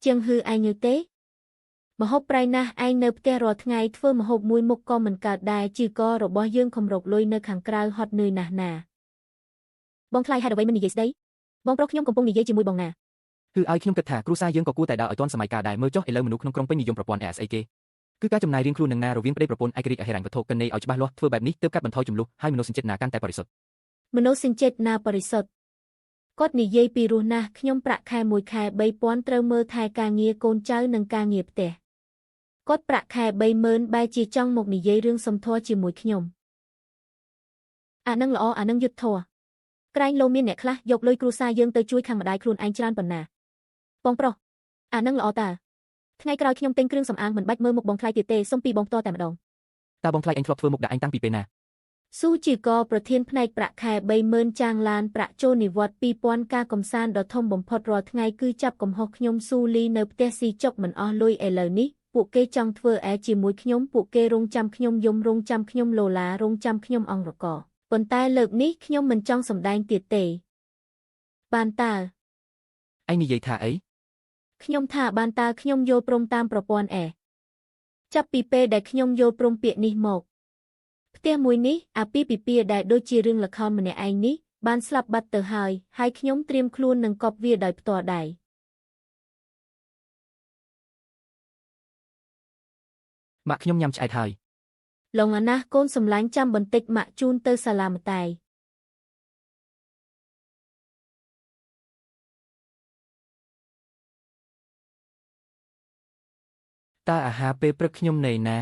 ជាងហឺឯងយល់ទេម្ហូបប្រៃណាស់ឯងនៅផ្ទះរាល់ថ្ងៃធ្វើម្ហូបមួយមុខក៏មិនកើតដែរជីករបស់យើងខំរកលុយនៅខាងក្រៅហត់នឿយណាស់ណាបងថ្លៃហេតុអ្វីមិននិយាយស្ដីបងប្រុសខ្ញុំកំពុងនិយាយជាមួយបងណា គឺឲ្យខ្ញុំគិតថាគ្រួសារយើងក៏គួរតែដើរឲ្យទាន់សម័យកាលដែរមើលចុះឥឡូវមនុស្សក្នុងក្រុងពេញនិយមប្រព័ន្ធ ASA គេគឺការចំណាយរៀងខ្លួននឹងណារវាងប្តីប្រពន្ធឯករាជ្យហិរញ្ញវត្ថុកិនន័យឲ្យច្បាស់លាស់ធ្វើបែបនេះទើបកាត់បន្ថយចំនួនហើយមនោសញ្ចេតនាកាន់តែបរិសុទ្ធ មនោសញ្ចេតនាបរិសុទ្ធគាត់និយាយពីរោះណាស់ខ្ញុំប្រាក់ខែមួយខែ3000ត្រូវមើលថែការងារកូនចៅនិងការងារផ្ទះគាត់ប្រាក់ខែ30000បែរជាចង់មកនិយាយរឿងសំធរជាមួយខ្ញុំអានឹងល្អអានឹងយុទ្ធធរក្រែងលោមានអ្នកខ្លះយកលុយគ្រួសារយើងទៅជួយខាងម្ដាយខ្លួនឯងច្រើនប៉ុណ្ណាបងប្រុសអានឹងល្អតើថ្ងៃក្រោយខ្ញុំទិញគ្រឿងសម្អាងមិនបាច់មើលមុខបងថ្លៃទៀតទេសុំពីបងផ្ទាល់តែម្ដង តើបងថ្លៃឯងធ្លាប់ធ្វើមុខដាក់ឯងតាំងពីពេលណា ស៊ូជីកប្រធានផ្នែកប្រាក់ខែ30000ចាងឡានប្រាក់ចូលនិវត្តន៍2000ការកំសាន្តដ៏ធំបំផុតរាល់ថ្ងៃគឺចាប់កំហុសខ្ញុំស៊ូលីនៅផ្ទះស៊ីចុកមិនអស់លុយឥឡូវនេះពួកគេចង់ធ្វើអែជាមួយខ្ញុំពួកគេរងចាំខ្ញុំយំរងចាំខ្ញុំឡូឡារងចាំខ្ញុំអង្រកប៉ុន្តែលើកនេះខ្ញុំមិនចង់សម្ដែងទៀតទេបានតើ ឯងនិយាយថាអី ខ្ញុំថាបានតើខ្ញុំយល់ព្រមតាមប្រព័ន្ធអែចាប់ពីពេលដែលខ្ញុំយល់ព្រមពាក្យនេះមកផ្ទះមួយនេះអាពាហ៍ពិពាហ៍ដែលដូចជារឿងល្ខោនម្នាក់ឯងនេះបានស្លាប់បាត់ទៅហើយហើយខ្ញុំត្រៀមខ្លួននឹងកប់វាដោយផ្ទាល់ដៃ ម៉ាក់ខ្ញុំញ៉ាំឆ្អែតហើយ ឡងអាណាស់កូនសម្លាញ់ចាំបន្តិចម៉ាក់ជូនទៅសាលាម្តាយ តើអាហារពេលព្រឹកខ្ញុំនៅណា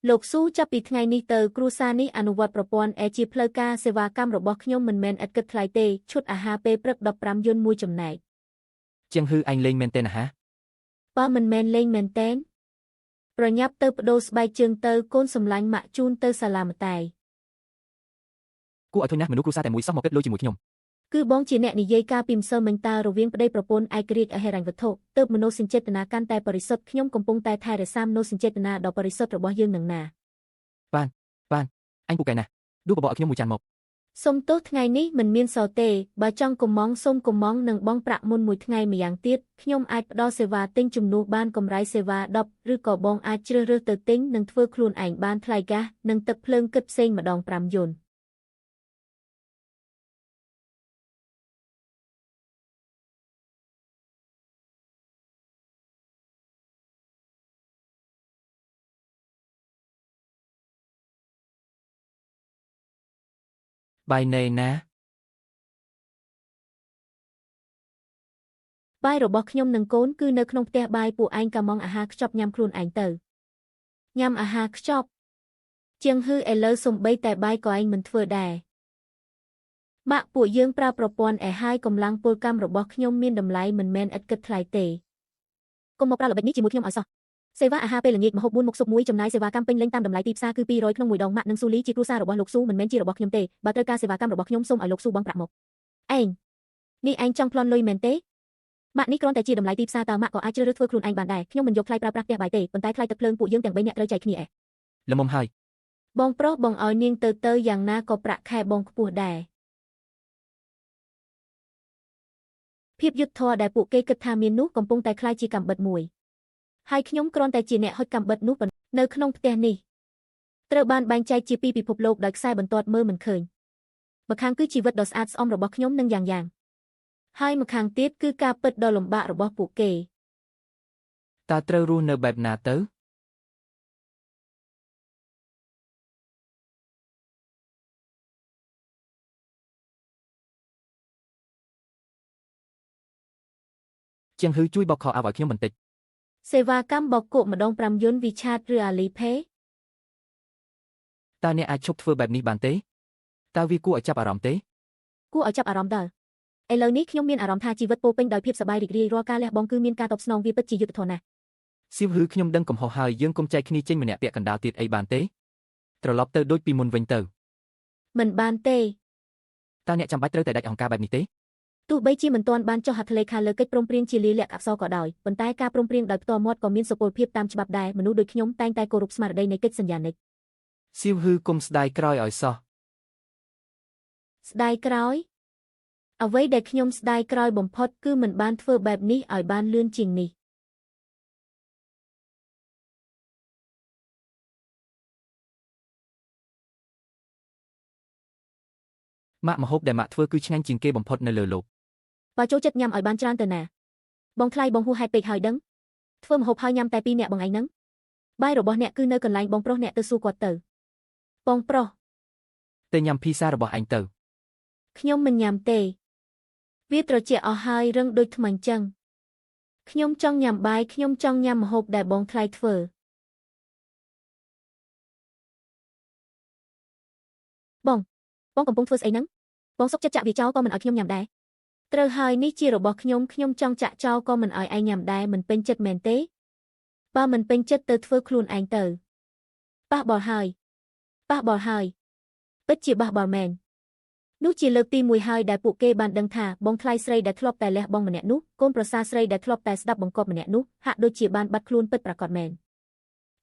លោកស៊ូចាប់ពីថ្ងៃនេះទៅគ្រួសារនេះអនុវត្តប្រព័ន្ធអែជាផ្លូវការសេវាកម្មរបស់ខ្ញុំមិនមែនឥតគិតថ្លៃទេឈុតអាហារពេលព្រឹក15យុនមួយចំណែក ជាងហឺឯងលេងមែនទេណាហា បើមិនមែនលេងមែនតែនប្រញាប់ទៅបដូរស្បែកជើងទៅកូនសម្លាញ់ម៉ាក់ជូនទៅសាលាម្តាយ គួរឲ្យធុញណាស់មនុស្សគ្រួសារតែមួយសោះមកគិតលុយជាមួយខ្ញុំ គឺបងជាអ្នកនិយាយការពីម្សិលមិញតើរវាងប្តីប្រពន្ធឯករាជ្យអហិរញ្ញវត្ថុទើបមនោសញ្ចេតនាកាន់តែបរិសុទ្ធខ្ញុំកំពុងតែថែរក្សាមនោសញ្ចេតនាដ៏បរិសុទ្ធរបស់យើងនឹងណា បានបានអញពូកែណាស់ដួសបបរឲ្យខ្ញុំមួយចានមក សុំទោសថ្ងៃនេះមិនមានសល់ទេបើចង់កំងសូមកំងនឹងបងប្រាក់មុនមួយថ្ងៃម្យ៉ាងទៀតខ្ញុំអាចផ្ដល់សេវាទិញជំនួសបានកម្រៃសេវា10ឬក៏បងអាចជ្រើសរើសទៅទិញនិងធ្វើខ្លួនឯងបានថ្លៃហ្គាសនិងទឹកភ្លើងគិតផ្សេងម្ដង5យុន បាយនៅណា បាយរបស់ខ្ញុំនិងកូនគឺនៅក្នុងផ្ទះបាយពួកឯងកាម៉ងអាហារខ្ចប់ញ៉ាំខ្លួនឯងទៅញ៉ាំអាហារខ្ចប់ជាងហឺឥឡូវសំបីតែបាយក៏ឯងមិនធ្វើដែរម៉ាក់ពួកយើងប្រើប្រព័ន្ធអែហើយកម្លាំងពលកម្មរបស់ខ្ញុំមានតម្លៃមិនមែនឥតគិតថ្លៃទេកុំមកប្រើល្បិចនេះជាមួយខ្ញុំឲ្យសោះសេវាអាហារពេលល្ងាចម្ហូប4មុខស៊ុបមួយចំណាយសេវាកម្មពេញលេញតាមតម្លៃទីផ្សារគឺ200ក្នុងមួយដងម៉ាក់និងស៊ូលីជាគ្រួសាររបស់លោកស៊ូមិនមែនជារបស់ខ្ញុំទេបើត្រូវការសេវាកម្មរបស់ខ្ញុំសូមឲ្យលោកស៊ូបង់ប្រាក់មកឯងនេះឯងចង់ប្លន់លុយមែនទេម៉ាក់នេះគ្រាន់តែជាតម្លៃទីផ្សារតើម៉ាក់ក៏អាចជ្រើសរើសធ្វើខ្លួនឯងបានដែរខ្ញុំមិនយកថ្លៃប្រើប្រាស់ផ្ទះបាយទេប៉ុន្តែថ្លៃទឹកភ្លើងពួកយើងទាំង3នាក់ត្រូវចែកគ្នាឯង ល្មមហើយ បងប្រុសបងឲ្យនាងទៅទៅយ៉ាងណាក៏ប្រាក់ខែបងខ្ពស់ដែរភាពយុត្តិធម៌ដែលពួកគេគិតថាមាននោះកំពុងតែក្លាយជាកាំបិតមួយហើយខ្ញុំគ្រាន់តែជាអ្នកហុចកាំបិតនោះប៉ុណ្ណោះនៅក្នុងផ្ទះនេះត្រូវបានបែងចែកជាពីរពិភពលោកដោយខ្សែបន្ទាត់មើលមិនឃើញម្ខាងគឺជីវិតដ៏ស្អាតស្អំរបស់ខ្ញុំនិងយ៉ាងយ៉ាងហើយម្ខាងទៀតគឺការពិតដ៏លំបាករបស់ពួកគេ តើត្រូវរស់នៅបែបណាទៅជាងហឺជួយបោកខោអាវឲ្យខ្ញុំបន្តិច សេវាកម្មបោកគក់ម្ដង5យុនវីឆាតឬអាលីផេ តើអ្នកអាចឈប់ធ្វើបែបនេះបានទេតើវាគួរឲ្យចាប់អារម្មណ៍ទេ គួរឲ្យចាប់អារម្មណ៍ដល់ឥឡូវនេះខ្ញុំមានអារម្មណ៍ថាជីវិតពោពេញដោយភាពសប្បាយរីករាយរាល់ការលះបង់គឺមានការតបស្នងវាពិតជាយុត្តិធម៌ណាស់ សៀវហឺខ្ញុំដឹងកំហុសហើយយើងកុំចែកគ្នាចេញម្នាក់ពាក់កណ្ដាលទៀតអីបានទេត្រឡប់ទៅដូចពីមុនវិញទៅ មិនបានទេ តើអ្នកចាំបាច់ត្រូវតែដាច់អង្គការបែបនេះទេ ទោះបីជាមិនទាន់បានចុះហត្ថលេខាលើកិច្ចព្រមព្រៀងជាលាយលក្ខណ៍អក្សរក៏ដោយប៉ុន្តែការព្រមព្រៀងដោយផ្ទាល់មាត់ក៏មានសុពលភាពតាមច្បាប់ដែរមនុស្សដូចខ្ញុំតែងតែគោរពស្មារតីនៃកិច្ចសន្យានិច្ច សៀវហឺគុំស្ដាយក្រោយឲ្យសោះ ស្ដាយក្រោយ អ្វីដែលខ្ញុំស្ដាយក្រោយបំផុតគឺមិនបានធ្វើបែបនេះឲ្យបានលឿនជាងនេះ ម៉ាក់ម្ហូបដែលម៉ាក់ធ្វើគឺឆ្ងាញ់ជាងគេបំផុតនៅលើលោក បើចូលចិត្តញ៉ាំឲ្យបានច្រើនទៅណាបងថ្លៃបងហួសហេតុពេកហើយដឹងធ្វើម្ហូបហើយញ៉ាំតែពីរនាក់បងឯងហ្នឹងបាយរបស់អ្នកគឺនៅកន្លែងបងប្រុសអ្នកទៅសួរគាត់ទៅបងប្រុស ទៅញ៉ាំភីសារបស់ឯងទៅ ខ្ញុំមិនញ៉ាំទេវាត្រជាក់អស់ហើយរឹងដូចថ្មអញ្ចឹងខ្ញុំចង់ញ៉ាំបាយខ្ញុំចង់ញ៉ាំម្ហូបដែលបងថ្លៃធ្វើបងបងកំពុងធ្វើស្អីហ្នឹងបងសុកចិត្តចាក់វាចោលក៏មិនឲ្យខ្ញុំញ៉ាំដែរត្រូវហើយនេះជារបស់ខ្ញុំខ្ញុំចង់ចាក់ចោលក៏មិនឲ្យឯងញ៉ាំដែរមិនពេញចិត្តមែនទេបើមិនពេញចិត្តទៅធ្វើខ្លួនឯងទៅប៉ះបល់ហើយប៉ះបល់ហើយពិតជាបះបល់មែននោះជាលើកទី1ហើយដែលពួកគេបានដឹងថាបងថ្លៃស្រីដែលធ្លាប់តែលះបង់ម្នាក់នោះកូនប្រសាស្រីដែលធ្លាប់តែស្ដាប់បង្គាប់ម្នាក់នោះហាក់ដូចជាបានបាត់ខ្លួនពិតប្រាកដមែន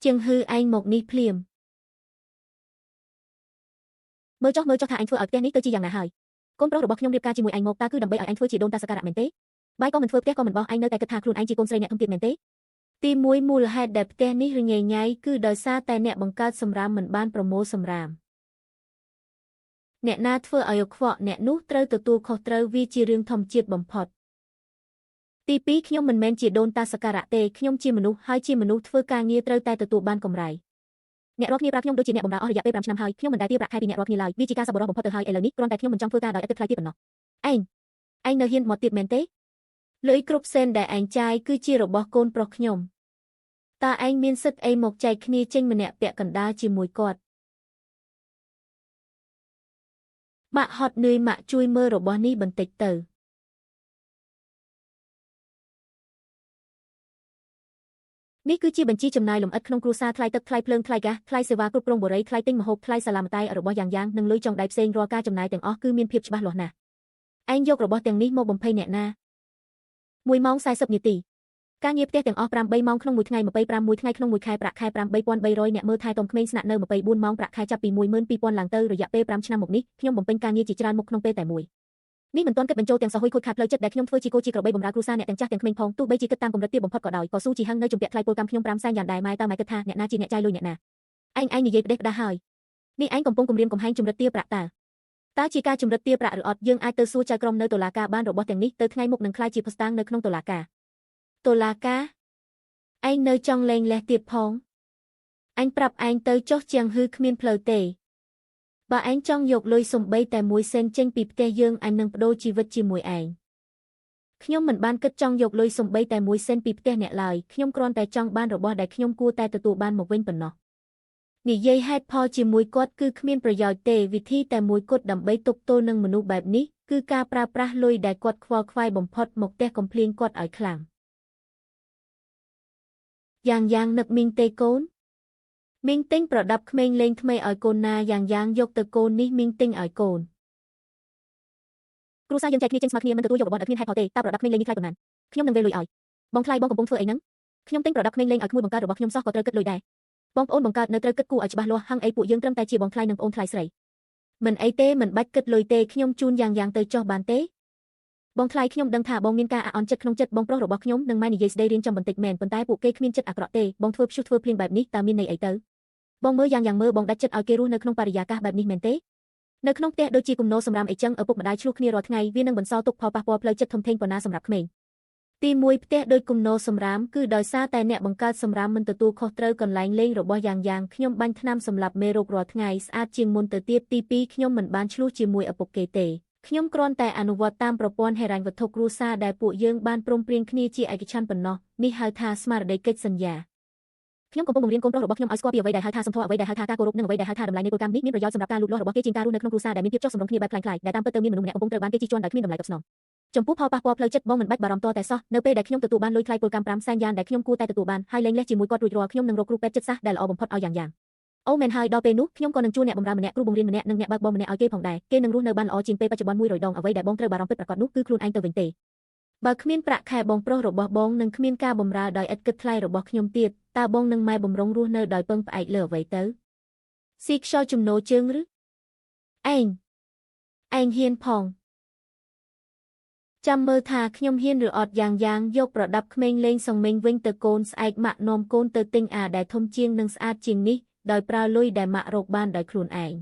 ជាងហឺឯងមកនេះភ្លាមមើលចុះមើលចុះថាឯងធ្វើឲ្យផ្ទះនេះទៅជាយ៉ាងណាហើយកូនប្រុសរបស់ខ្ញុំរៀបការជាមួយឯងមកតើគឺដើម្បីឲ្យឯងធ្វើជាដូនតាសក្ការៈមែនទេបាយក៏មិនធ្វើផ្ទះក៏មិនបោះឯងនៅតែគិតថាខ្លួនឯងជាកូនស្រីអ្នកធំទៀតមែនទេទី1មូលហេតុដែលផ្ទះនេះរញ៉េញ៉ៃគឺដោយសារតែអ្នកបង្កើតសម្រាមមិនបានប្រមូលសម្រាមអ្នកណាធ្វើឲ្យខ្វក់អ្នកនោះត្រូវទទួលខុសត្រូវវាជារឿងធម្មជាតិបំផុតទី2ខ្ញុំមិនមែនជាដូនតាសក្ការៈទេខ្ញុំជាមនុស្សហើយជាមនុស្សធ្វើការងារត្រូវតែទទួលបានកម្រៃអ្នករាល់គ្នាប្រាប់ខ្ញុំដូចជាអ្នកបម្រើអស់រយៈពេល5ឆ្នាំហើយខ្ញុំមិនដែលទារប្រាក់ខែពីអ្នករាល់គ្នាឡើយវាជាការសប្បុរសបំផុតទៅហើយឥឡូវនេះគ្រាន់តែខ្ញុំមិនចង់ធ្វើការដោយឥតគិតថ្លៃទៀតប៉ុណ្ណោះឯងឯងនៅហ៊ានមកទៀតមែនទេលុយគ្រប់សេនដែលឯងចាយគឺជារបស់កូនប្រុសខ្ញុំតើឯងមានសិទ្ធិអីមកចែកគ្នាចេញម្នាក់ពាក់កណ្ដាលជាមួយគាត់ម៉ាក់ហត់នឿយម៉ាក់ជួយមើលរបស់នេះបន្តិចទៅនេះគឺជាបញ្ជីចំណាយលម្អិតក្នុងគ្រួសារថ្លៃទឹកថ្លៃភ្លើងថ្លៃហ្គាសថ្លៃសេវាគ្រប់គ្រងបុរីថ្លៃទិញម្ហូបថ្លៃសាឡាមតៃរបស់យ៉ាងយ៉ាងនិងលុយចុងដៃផ្សេងរាល់ការចំណាយទាំងអស់គឺមានភាពច្បាស់លាស់ណាស់ឯងយករបស់ទាំងនេះមកបំភ័យអ្នកណា1ម៉ោង40នាទីការងារផ្ទះទាំងអស់5 3ម៉ោងក្នុងមួយថ្ងៃ25មួយថ្ងៃក្នុងមួយខែប្រាក់ខែ5 3300អ្នកមើលថែទាំក្មេងស្នាក់នៅ24ម៉ោងប្រាក់ខែចាប់ពី12000ឡើងទៅរយៈពេល5ឆ្នាំមកនេះខ្ញុំបំពេញការងារជាច្រើនមុខក្នុងពេលតែមួយនេះមិនទាន់គិតបញ្ចូលទាំងសហុយខូចខាតផ្លូវចិត្តដែលខ្ញុំធ្វើជាគោជាក្របីបម្រើគ្រួសារអ្នកទាំងចាស់ទាំងក្មេងផងទោះបីជាគិតតាមកម្រិតទាបបំផុតក៏ដោយក៏ស៊ូជីហឹងនៅជំពាក់ថ្លៃពលកម្មខ្ញុំ5សែនយ៉ាងដែរម៉ែតើម៉ែគិតថាអ្នកណាជាអ្នកចាយលុយអ្នកណាឯងឯងនិយាយផ្ដេសផ្ដាស់ហើយនេះឯងកំពុងគំរាមកំហែងជំរិតទារប្រាក់តើតើជាការជំរិតទារប្រាក់ឬអត់យើងអាចទៅសួរចៅក្រមនៅតុលាការបានរបស់ទាំងនេះទៅថ្ងៃមុខនឹងក្លាយជាភស្តុតាងនៅក្នុងតុលាការតុលាការឯងនៅចង់លែងលះទៀតផងអញប្រាប់ឯងទៅចុះជាងហឺគ្មានផ្លូវទេបើឯងចង់យកលុយសំបីតែមួយសេនចេញពីផ្ទះយើងអញនឹងប្ដូរជីវិតជាមួយឯងខ្ញុំមិនបានគិតចង់យកលុយសំបីតែមួយសេនពីផ្ទះអ្នកឡើយខ្ញុំគ្រាន់តែចង់បានរបស់ដែលខ្ញុំគួរតែទទួលបានមកវិញប៉ុណ្ណោះនិយាយហេតុផលជាមួយគាត់គឺគ្មានប្រយោជន៍ទេវិធីតែមួយគត់ដើម្បីទប់ទល់នឹងមនុស្សបែបនេះគឺការប្រើប្រាស់លុយដែលគាត់ខ្វល់ខ្វាយបំផុតមកទះកំភ្លៀងគាត់ឲ្យខ្លាំងយ៉ាងយ៉ាងនឹកមីងទេកូនមីងទិញប្រដាប់ក្មេងលេងថ្មីឲ្យកូនណាយ៉ាងយ៉ាងយកទៅកូននេះមីងទិញឲ្យកូនគ្រួសារយើងចែកគ្នាចេញស្មើគ្នាមិនទទួលយករបស់ដែលគ្មានហេតុផលទេតើប្រដាប់ក្មេងលេងនេះថ្លៃប៉ុន្មានខ្ញុំនឹងវេលុយឲ្យបងថ្លៃបងកំពុងធ្វើអីហ្នឹងខ្ញុំទិញប្រដាប់ក្មេងលេងឲ្យក្មួយបង្កើតរបស់ខ្ញុំសោះក៏ត្រូវគិតលុយដែរបងប្អូនបង្កើតនៅត្រូវគិតគូរឲ្យច្បាស់លាស់ហឹងអីពួកយើងត្រឹមតែជាបងថ្លៃនិងប្អូនថ្លៃស្រីមិនអីទេមិនបាច់គិតលុយទេខ្ញុំជូនយ៉ាងយ៉ាងទៅចុះបានទេបងថ្លៃខ្ញុំដឹងថាបងមានការអាក់អន់ចិត្តក្នុងចិត្តបងប្រុសរបស់ខ្ញុំនឹងម៉ែនិយាយស្ដីរៀងចំបន្តិចមែនប៉ុន្តែពួកគេគ្មានចិត្តអាក្រក់ទេបងធ្វើព្យុះធ្វើភ្លៀងបែបនេះតើមានន័យអីទៅបងមើលយ៉ាងយ៉ាងមើលបងដាច់ចិត្តឲ្យគេរស់នៅក្នុងបរិយាកាសបែបនេះមែនទេនៅក្នុងផ្ទះដូចជាគំនរសម្រាមអីចឹងឪពុកម្ដាយឆ្លោះគ្នារាល់ថ្ងៃវានឹងបន្សល់ទុកផលប៉ះពាល់ផ្លូវចិត្តធំធេងប៉ុណ្ណាសម្រាប់ក្មេងទី1ផ្ទះដូចគំនរសម្រាមគឺដោយសារតែអ្នកបង្កើតសម្រាមមិនទទួលខុសត្រូវកន្លែងលេងរបស់យ៉ាងយ៉ាងខ្ញុំបាញ់ថ្នាំសម្លាប់មេរោគរាល់ថ្ងៃស្អាតជាងមុនទៅទៀតទី2ខ្ញុំមិនបានឆ្លោះជាមួយឪពុកគេទេខ្ញុំគ្រាន់តែអនុវត្តតាមប្រព័ន្ធហិរញ្ញវត្ថុគ្រួសារដែលពួកយើងបានព្រមព្រៀងគ្នាជាឯកច្ឆន្ទប៉ុណ្ណោះនេះហៅថាស្មារតីកិច្ចសន្យាខ្ញុំកំពុងបង្រៀនកូនប្រុសរបស់ខ្ញុំឲ្យស្គាល់ពីអ្វីដែលហៅថាសមធម៌អ្វីដែលហៅថាការគោរពនិងអ្វីដែលហៅថាតម្លៃនៃពលកម្មនេះមានប្រយោជន៍សម្រាប់ការលូតលាស់របស់គេជាងការរស់នៅក្នុងគ្រួសារដែលមានភាពចុះសម្រុងគ្នាបែបក្លែងក្លាយដែលតាមពិតទៅមានមនុស្សម្នាក់កំពុងត្រូវបានគេជិះជាន់ដោយគ្មានតម្លៃតបស្នងចំពោះផលប៉ះពាល់ផ្លូវចិត្តបងមិនបាច់បារម្ភតតែសោះនៅពេលដែលខ្ញុំទទួលបានលុយថ្លៃពលកម្ម5សែនយ៉ាងដែលខ្ញុំគួរតែទទួលបានហើយលែងលះជាមួយគាត់រួចរាល់ខ្ញុំនឹងរកគ្រូពេទ្យចិត្តសាស្ត្រដែលល្អបំផុតឲ្យយ៉ាងយ៉ាងអូមែនហើយដល់ពេលនោះខ្ញុំក៏នឹងជួលអ្នកបម្រើម្នាក់គ្រូបង្រៀនម្នាក់និងអ្នកបើកបរម្នាក់ឲ្យគេផងដែរគេនឹងរស់នៅបានល្អជាងពេលបច្ចុប្បន្ន100ដងអ្វីដែលបងត្រូវបារម្ភពិតប្រាកដនោះគឺខ្លួនឯងទៅវិញទេបើគ្មានប្រាក់ខែបងប្រុសរបស់បងនឹងគ្មានការបម្រើដោយឥតគិតថ្លៃរបស់ខ្ញុំទៀតតើបងនឹងម៉ែបំរុងរស់នៅដោយពឹងផ្អែកលើអ្វីទៅស៊ីខ្យល់ចំណូលជើងឬឯងឯងហ៊ានផង ចាំមើលថាខ្ញុំហ៊ានឬអត់យ៉ាងយ៉ាងយកប្រដាប់ក្មេងលេងសងមេងវិញទៅកូនស្អែកម៉ាក់នាំកូនទៅទិញអាដែលធំជាងនិងស្អាតជាងនេះដោយប្រើលុយដែលម៉ាក់រកបានដោយខ្លួនឯង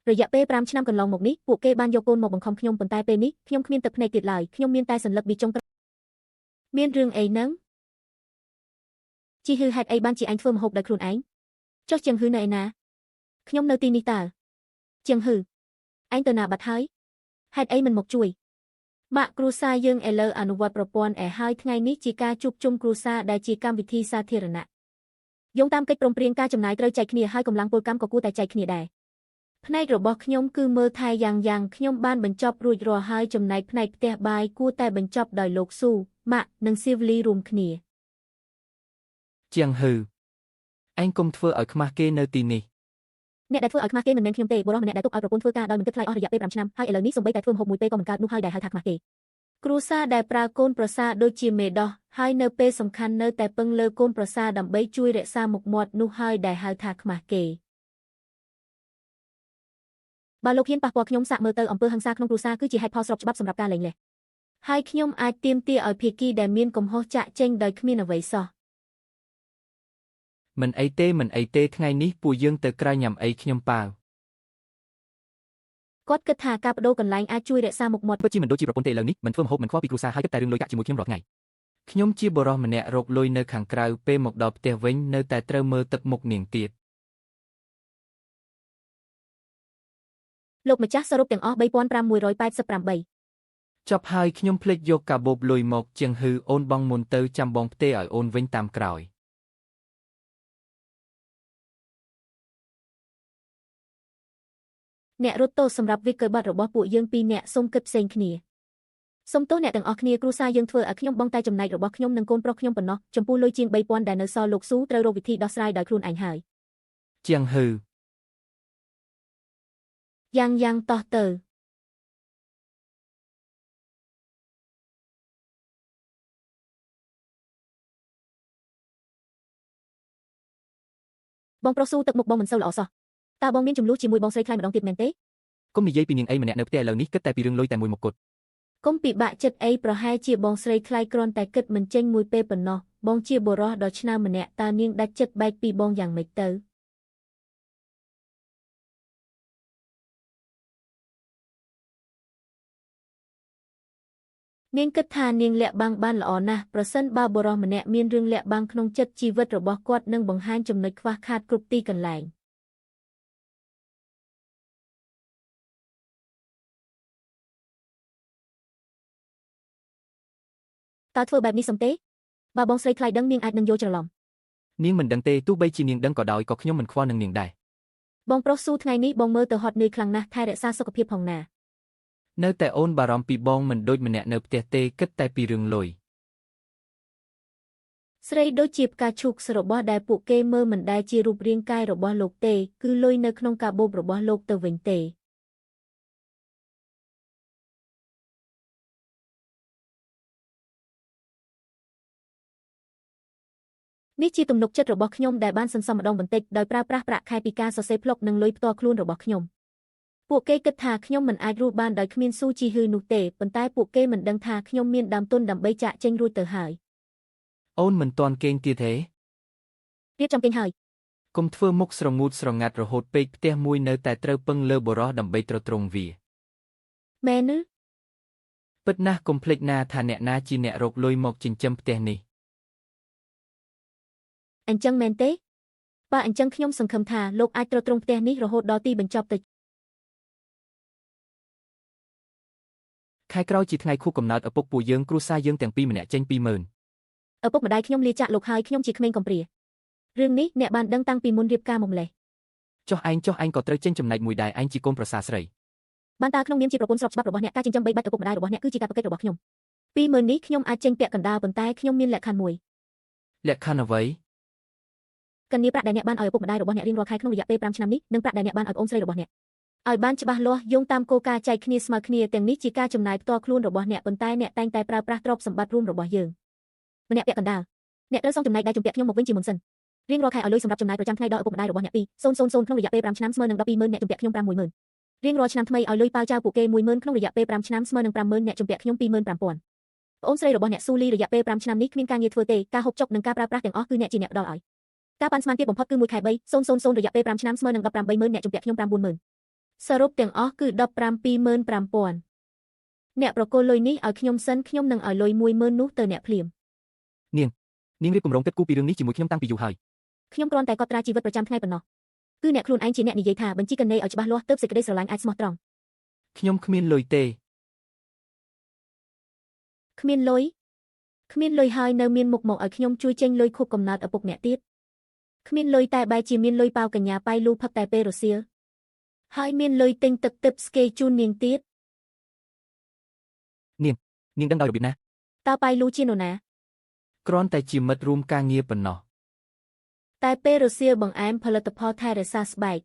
រយៈពេល5ឆ្នាំកន្លងមកនេះពួកគេបានយកកូនមកបង្ខំខ្ញុំប៉ុន្តែពេលនេះខ្ញុំគ្មានទឹកភ្នែកទៀតឡើយខ្ញុំមានតែសន្លឹកប៊ីចុងមានរឿងអីហ្នឹងជីហឺហេតុអីបានជាឯងធ្វើម្ហូបដោយខ្លួនឯងចុះជាងហឺនៅឯណាខ្ញុំនៅទីនេះតើជាងហឺឯងទៅណាបាត់ហើយហេតុអីមិនមកជួយម៉ាក់គ្រួសារយើងឥឡូវអនុវត្តប្រព័ន្ធឯហើយថ្ងៃនេះជាការជួបជុំគ្រួសារដែលជាកម្មវិធីសាធារណៈយោងតាមកិច្ចព្រមព្រៀងការចំណាយត្រូវចែកគ្នាហើយកម្លាំងពលកម្មក៏គួរតែចែកគ្នាដែរផ្នែករបស់ខ្ញុំគឺមើលថែយ៉ាងយ៉ាងខ្ញុំបានបញ្ចប់រួចរាល់ហើយចំណែកផ្នែកផ្ទះបាយគួរតែបញ្ចប់ដោយលោកស៊ូម៉ាក់និងស៊ីវលីរួមគ្នាជាងហឺឯងកុំធ្វើឲ្យខ្មាស់គេនៅទីនេះអ្នកដែលធ្វើឲ្យខ្មាស់គេមិនមែនខ្ញុំទេបុរសម្នាក់ដែលទុកឲ្យប្រពន្ធធ្វើការដោយមិនគិតថ្លៃអស់រយៈពេល5ឆ្នាំហើយឥឡូវនេះសូម្បីតែធ្វើម្ហូបមួយពេលក៏មិនកើតនោះហើយដែលហៅថាខ្មាស់គេគ្រួសារដែលប្រើកូនប្រសារដូចជាមេដោះហើយនៅពេលសំខាន់នៅតែពឹងលើកូនប្រសារដើម្បីជួយរក្សាមុខមាត់នោះហើយដែលហៅថាខ្មាស់គេបើលោកហ៊ានប៉ះពាល់ខ្ញុំសាកមើលទៅអំពើហិង្សាក្នុងគ្រួសារគឺជាហេតុផលស្របច្បាប់សម្រាប់ការលែងលះហើយខ្ញុំអាចទាមទារឲ្យភាគីដែលមានកំហុសចាកចេញដោយគ្មានអ្វីសោះមិនអីទេមិនអីទេថ្ងៃនេះពួកយើងទៅក្រៅញ៉ាំអីខ្ញុំប៉ាវគាត់គិតថាការបដូរកន្លែងអាចជួយរក្សាមុខមាត់ពិតជាមិនដូចជាប្រពន្ធទេឥឡូវនេះមិនធ្វើម្ហូបមិនខ្វល់ពីគ្រួសារហើយគិតតែរឿងលុយកាក់ជាមួយខ្ញុំរាល់ថ្ងៃខ្ញុំជាបុរសម្នាក់រកលុយនៅខាងក្រៅពេលមកដល់ផ្ទះវិញនៅតែត្រូវមើលទឹកមុខនាងទៀតលោកម្ចាស់សរុបទាំងអស់3588ចប់ហើយខ្ញុំភ្លេចយកកាបូបលុយមកជាងហឺអូនបងមុនទៅចាំបងផ្ទេឲ្យអូនវិញតាមក្រោយអ្នករត់ទោសសម្រាប់វិក័យប័ត្ររបស់ពួកយើងពីរអ្នកសូមគិតផ្សេងគ្នាសូមទោសអ្នកទាំងអស់គ្នាគ្រួសារយើងធ្វើឲ្យខ្ញុំបងតែចំណែករបស់ខ្ញុំនិងកូនប្រុសខ្ញុំប៉ុណ្ណោះចំពោះលុយជាង3000ដែលនៅសល់លោកស៊ូត្រូវរកវិធីដោះស្រាយដោយខ្លួនឯងហើយជាងហឺយ៉ាងយ៉ាងតោះទៅបងប្រុសស៊ូទឹកមុខបងមិនសូវល្អសោះតើបងមានចំនួនជាមួយបងស្រីថ្លៃម្ដងទៀតមែនទេកុំនិយាយពីនាងអីម្នាក់នៅផ្ទះឥឡូវនេះគិតតែពីរឿងលុយតែមួយមុខគត់កុំពិបាកចិត្តអីប្រហែលជាបងស្រីថ្លៃគ្រាន់តែគិតមិនចេញមួយពេលប៉ុណ្ណោះបងជាបុរសដ៏ឆ្នើមម្នាក់តើនាងដាច់ចិត្តបែកពីបងយ៉ាងម៉េចទៅនាងគិតថានាងលាក់បាំងបានល្អណាស់ប្រសិនបើបុរសម្នាក់មានរឿងលាក់បាំងក្នុងចិត្តជីវិតរបស់គាត់នឹងបង្ហាញចំណុចខ្វះខាតគ្រប់ទីកន្លែងតើធ្វើបែបនេះសមទេបើបងស្រីថ្លៃដឹងនាងអាចនឹងយល់ច្រឡំនាងមិនដឹងទេទោះបីជានាងដឹងក៏ដោយក៏ខ្ញុំមិនខ្វល់នឹងនាងដែរបងប្រុសស៊ូថ្ងៃនេះបងមើលទៅហត់នឿយខ្លាំងណាស់ថែរក្សាសុខភាពផងណានៅតែអូនបារម្ភពីបងមិនដូចម្នាក់នៅផ្ទះទេគិតតែពីរឿងលុយស្រីដូចជាផ្កាឈូកសរបស់ដែលពួកគេមើលមិនដែលជារូបរាងកាយរបស់លោកទេគឺលុយនៅក្នុងកាបូបរបស់លោកទៅវិញទេនេះជាទំនុកចិត្តរបស់ខ្ញុំដែលបានសន្សំម្ដងបន្តិចដោយប្រើប្រាស់ប្រាក់ខែពីការសរសេរប្លុកនិងលុយផ្ទាល់ខ្លួនរបស់ខ្ញុំពួកគេគិតថាខ្ញុំមិនអាចរស់បានដោយគ្មានស៊ូជីហ៊ឺនោះទេប៉ុន្តែពួកគេមិនដឹងថាខ្ញុំមានដើមទុនដើម្បីចាកចេញរួចទៅហើយអូនមិនទាន់គេងទៀតទេរៀបចំគេងហើយកុំធ្វើមុខស្រងូតស្រងាត់រហូតពេកផ្ទះមួយនៅតែត្រូវពឹងលើបុរសដើម្បីទ្រទ្រង់វាមែនឬពិតណាស់កុំភ្លេចណាថាអ្នកណាជាអ្នករកលុយមកចិញ្ចឹមផ្ទះនេះអញ្ចឹងមែនទេបើអញ្ចឹងខ្ញុំសង្ឃឹមថាលោកអាចទ្រទ្រង់ផ្ទះនេះរហូតដល់ទីបញ្ចប់ទៅខែក្រោយជាថ្ងៃខួបកំណើតឪពុកពួកយើងគ្រួសារយើងទាំងពីរម្នាក់ចេញ20000ឪពុកម្ដាយខ្ញុំលាចាកលោកហើយខ្ញុំជាក្មេងកំព្រារឿងនេះអ្នកបានដឹងតាំងពីមុនរៀបការមកម្លេះចុះឯងក៏ត្រូវចេញចំណែកមួយដែរឯងជាកូនប្រសាស្រីបានតើក្នុងនាមជាប្រពន្ធស្របច្បាប់របស់អ្នកការចិញ្ចឹមបីបាច់ឪពុកម្ដាយរបស់អ្នកគឺជាកាតព្វកិច្ចរបស់ខ្ញុំ20000នេះខ្ញុំអាចចេញពាក់កណ្ដាលប៉ុន្តែខ្ញុំមានលក្ខខណ្ឌមួយលក្ខខណ្ឌអ្វីកញ្ញាប្រាក់ដែលអ្នកបានឲ្យឪពុកម្ដាយរបស់អ្នករៀងរាល់ខែក្នុងរយៈពេល5ឆ្នាំនេះនិងប្រាក់ដែលអ្នកបានឲ្យប្អូនស្រីរបស់អ្នកឲ្យបានច្បាស់លាស់យោងតាមគោលការណ៍ចែកគ្នាស្មើគ្នាទាំងនេះជាការចំណាយផ្ទាល់ខ្លួនរបស់អ្នកប៉ុន្តែអ្នកតែងតែប្រើប្រាស់ទ្រព្យសម្បត្តិរួមរបស់យើងម្នាក់ពាក់កណ្ដាលអ្នកត្រូវសងចំណែកដែលជំពាក់ខ្ញុំមកវិញជាមុនសិនរៀងរាល់ខែឲ្យលុយសម្រាប់ចំណាយប្រចាំថ្ងៃដល់ឪពុកម្ដាយរបស់អ្នក2 000ក្នុងរយៈពេល5ឆ្នាំស្មើនឹង120,000អ្នកជំពាក់ខ្ញុំ510,000 រៀងរាល់ឆ្នាំថ្មីឲ្យលុយប៉ាវចៅពួកគេ10000ក្នុងរយៈពេល5ឆ្នាំស្មើនឹង50000អ្នកជំពាក់ខ្ញុំ25000ប្អូនស្រីរបស់អ្នកស៊ូលីរយៈពេល5ឆ្នាំនេះគ្មានការងារធ្វើទេការហូបចុកនិងការប្រើប្រាស់ទាំងអស់គឺអ្នកជាអ្នកផ្ដល់ឲ្យការប៉ាន់ស្មានទាបបំផុតគឺ1ខែ3,000រយៈពេល5ឆ្នាំស្មើនឹង180,000អ្នកជំពាក់ខ្ញុំ90000សរុបទាំងអស់គឺ175,000អ្នកប្រគល់លុយនេះឲ្យខ្ញុំសិនខ្ញុំនឹងឲ្យលុយ10000នោះទៅអ្នកភ្លាមនាងរៀបគម្រោងគិតគូរពីរឿងនេះជាមួយខ្ញុំតាំងពីយូរហើយខ្ញុំគ្រាន់តែកត់ត្រាជីវិតប្រចាំថ្ងៃប៉ុណ្ណោះគឺអ្នកខ្លួនឯងជាអ្នកនិយាយថាបញ្ជីកណេឲ្យច្បាស់លាស់ទើបសេចក្តីស្រឡាញ់អាចស្មោះត្រង់ខ្ញុំគ្មានលុយទេគ្មានលុយគ្មានលុយហើយនៅមានមុខមកឲ្យខ្ញុំជួយចេញលុយខួបកំណើតឪពុកអ្នកទៀតគ្មានលុយតែបែរជាមានលុយប៉ាវកញ្ញាប៉ៃលូផឹកតែពេលរសៀលហើយមានលុយទិញទឹកទិបស្កេជូននាងទៀតនាងដឹងដោយរបៀបណាតើប៉ៃលូជានរណាគ្រាន់តែជាមិត្តរួមការងារប៉ុណ្ណោះតែពេលរសៀលបង្អែមផលិតផលថែរក្សាស្បែក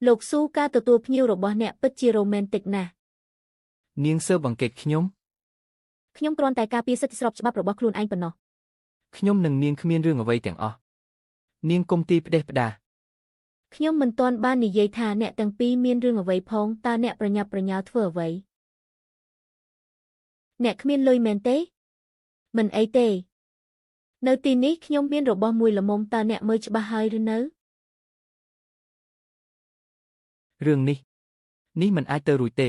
លោកស៊ូការទទួលភ្ញៀវរបស់អ្នកពិតជារ៉ូមែនទិកណាស់នាងស៊ើបអង្កេតខ្ញុំខ្ញុំគ្រាន់តែការពារសិទ្ធិស្របច្បាប់របស់ខ្លួនឯងប៉ុណ្ណោះខ្ញុំនិងនាងគ្មានរឿងអ្វីទាំងអស់នាងគុំទីផ្ដេសផ្ដាសខ្ញុំមិនទាន់បាននិយាយថាអ្នកទាំងពីរមានរឿងអ្វីផងតើអ្នកប្រញាប់ប្រញាល់ធ្វើអ្វីអ្នកគ្មានលុយមែនទេមិនអីទេនៅទីនេះខ្ញុំមានរបស់មួយល្មមតើអ្នកមើលច្បាស់ហើយឬនៅរឿងនេះមិនអាចទៅរួចទេ